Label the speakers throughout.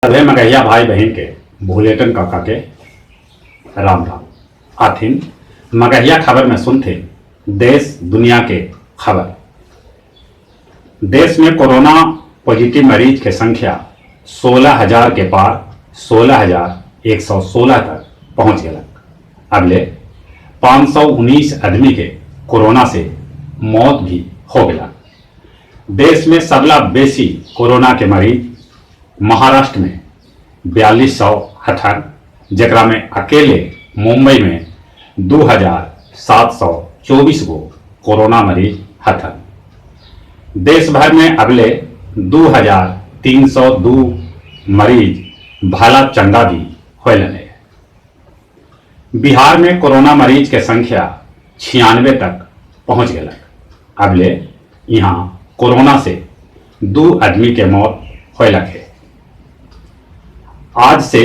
Speaker 1: सभे मगहिया भाई बहिन के भुलेटन काका के राम राम। आथिन मगहिया खबर में सुनथिन देश दुनिया के खबर। देश में कोरोना पॉजिटिव मरीज के संख्या 16,000 के पार 16,116 तक पहुंच गेलक। अबले 519 आदमी के कोरोना से मौत भी हो गेला। देश में सबला बेसी कोरोना के मरीज महाराष्ट्र में 4200 हथन, जेकरा में अकेले मुंबई में 2724 गो कोरोना मरीज हथन। देश भर में अबले 2302 मरीज भला चंगा भी होलन है। बिहार में कोरोना मरीज के संख्या 96 तक पहुंच गेलक। अबले यहाँ कोरोना से 2 आदमी के मौत होलक है। आज से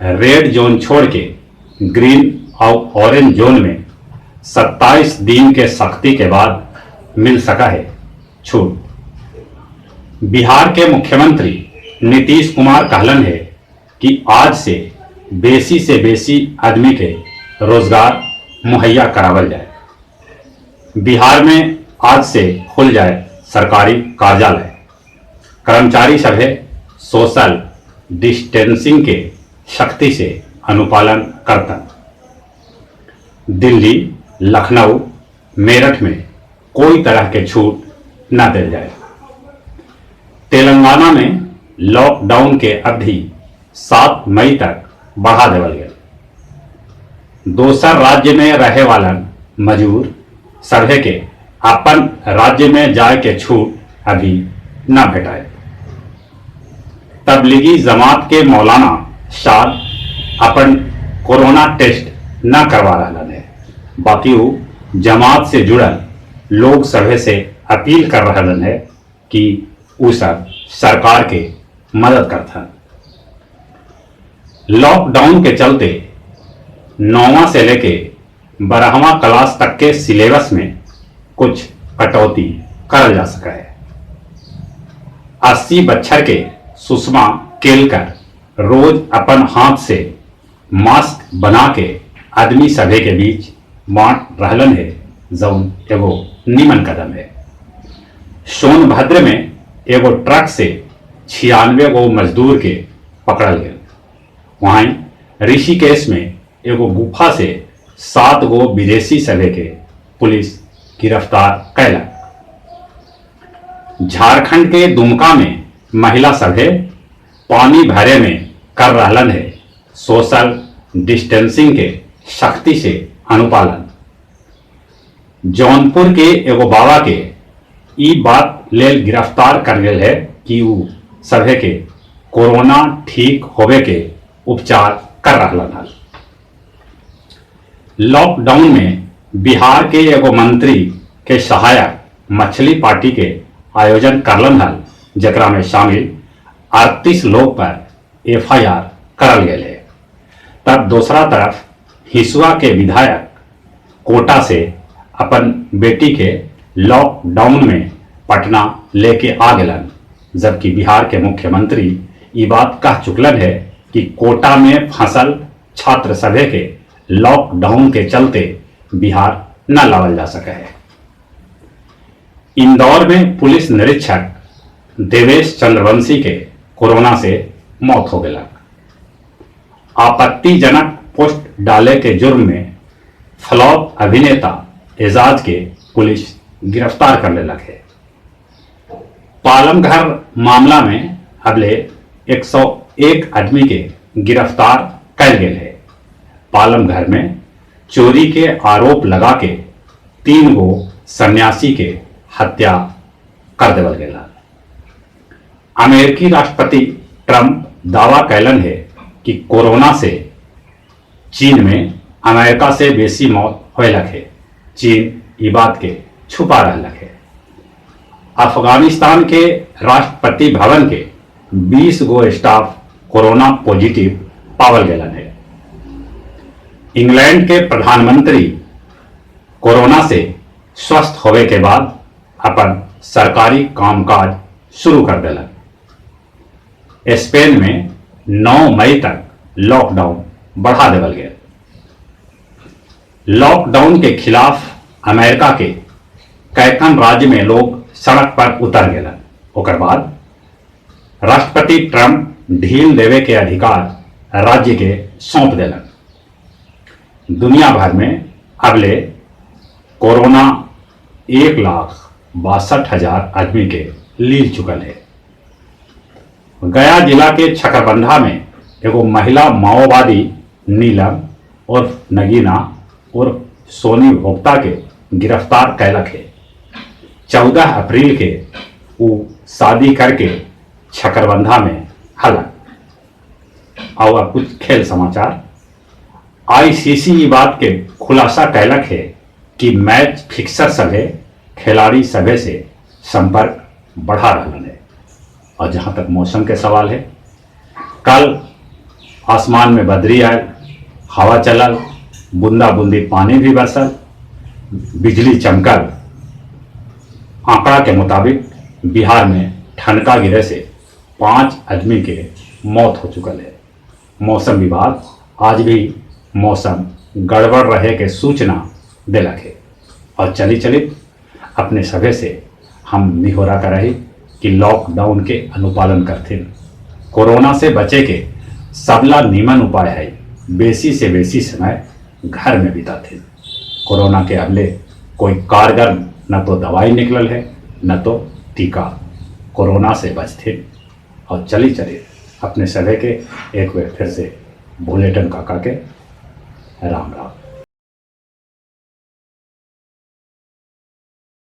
Speaker 1: रेड जोन छोड़ के ग्रीन और ऑरेंज जोन में 27 दिन के सख्ती के बाद मिल सका है छूट। बिहार के मुख्यमंत्री नीतीश कुमार कहलन है कि आज से बेसी से बेसी आदमी के रोजगार मुहैया करावल जाए। बिहार में आज से खुल जाए सरकारी कार्यालय। कर्मचारी सभे सोशल डिस्टेंसिंग के सख्ती से अनुपालन करतन। दिल्ली, लखनऊ, मेरठ में कोई तरह के छूट न दिल जाए। तेलंगाना में लॉकडाउन के अवधि 7 मई तक बढ़ा देवल गेल। दोसर राज्य में रहे वालन मजूर सभे के अपन राज्य में जाए के छूट अभी न भेटाए। तबलीगी जमात के मौलाना शाद अपन कोरोना टेस्ट न करवा रहा है, बाकी वो जमात से जुड़ल लोग सभे से अपील कर रहा है कि उ सब सरकार के मदद करथन। लॉकडाउन के चलते 9वां से लेके 12वां क्लास तक के सिलेबस में कुछ कटौती करल जा सका है। 80 बच्छर के सुषमा केलकर रोज अपन हाथ से मास्क बना के आदमी सभे के बीच बांट रहलन है, जौन एगो निमन कदम है। सोनभद्र में एगो ट्रक से 96 गो मजदूर के पकड़ल गया। वहीं ऋषिकेश में एगो गुफा से 7 गो विदेशी सभे के पुलिस गिरफ्तार कैलक। झारखंड के दुमका में महिला सभे पानी भरे में कर रहलन है सोशल डिस्टेंसिंग के सख्ती से अनुपालन। जौनपुर के एगो बाबा के ई बात लेल गिरफ्तार कर गेल है कि ऊ सभे के कोरोना ठीक होवे के उपचार कर रहलन हल। लॉकडाउन में बिहार के एगो मंत्री के सहायक मछली पार्टी के आयोजन करलन हल, जेकरा में शामिल 38 लोग पर एफआईआर करल गेल है। तब दूसरा तरफ हिसुआ के विधायक कोटा से अपन बेटी के लॉकडाउन में पटना लेके आ गेलन, जबकि बिहार के मुख्यमंत्री ई बात कह चुकलन है कि कोटा में फंसल छात्र सभे के लॉकडाउन के चलते बिहार न लावल जा सके है। इंदौर में पुलिस निरीक्षक देवेश चंद्रवंशी के कोरोना से मौत हो गया। आपत्तिजनक पोस्ट डाले के जुर्म में फ्लॉप अभिनेता एजाज के पुलिस गिरफ्तार कर लेलक है। पालमघर मामला में अबले 101 आदमी के गिरफ्तार कैल गेल है। पालमघर में चोरी के आरोप लगा के 3 गो सन्यासी के हत्या कर देवल गेल। अमेरिकी राष्ट्रपति ट्रंप दावा कैलन है कि कोरोना से चीन में अमेरिका से बेसी मौत होलक है। चीन ई बात के छुपा रहलक है। अफगानिस्तान के राष्ट्रपति भवन के 20 गो स्टाफ कोरोना पॉजिटिव पावल गेलन है। इंग्लैंड के प्रधानमंत्री कोरोना से स्वस्थ होवे के बाद अपन सरकारी कामकाज शुरू कर देलन। स्पेन में 9 मई तक लॉकडाउन बढ़ा देवल गेल। लॉकडाउन के खिलाफ अमेरिका के कैकन राज्य में लोग सड़क पर उतर गेलन। ओकर बाद राष्ट्रपति ट्रंप ढील देवे के अधिकार राज्य के सौंप देलन। दुनिया भर में अबले कोरोना 1,62,000 आदमी के लील चुकल है। गया जिला के छकरबंधा में एगो महिला माओवादी नीलम और नगीना और सोनी भोक्ता के गिरफ्तार कैलक है। 14 अप्रैल के ऊ शादी करके छकरबंधा में हलक। और अब कुछ खेल समाचार। आईसीसी ई बात के खुलासा कैलक है कि मैच फिक्सर सभे खिलाड़ी सभे से संपर्क बढ़ा रहलन है। और जहां तक मौसम के सवाल है, कल आसमान में बदरी आयल, हवा चलल, बूंदा बूंदी पानी भी बरसल, बिजली चमकल। आंकड़ा के मुताबिक बिहार में ठनका गिरे से 5 आदमी के मौत हो चुकल है। मौसम विभाग आज भी मौसम गड़बड़ रहे के सूचना देलक है। और चली चली अपने सभे से हम निहोरा कराही कि लॉकडाउन के अनुपालन करथिन। कोरोना से बचे के सबला नीमन उपाय है बेसी से बेसी समय घर में बिताथिन। कोरोना के अगले कोई कारगर न तो दवाई निकलल है न तो टीका। कोरोना से बचथिन। और चली चली अपने सभे के एक बार फिर से बुलेटिन काका के राम राम।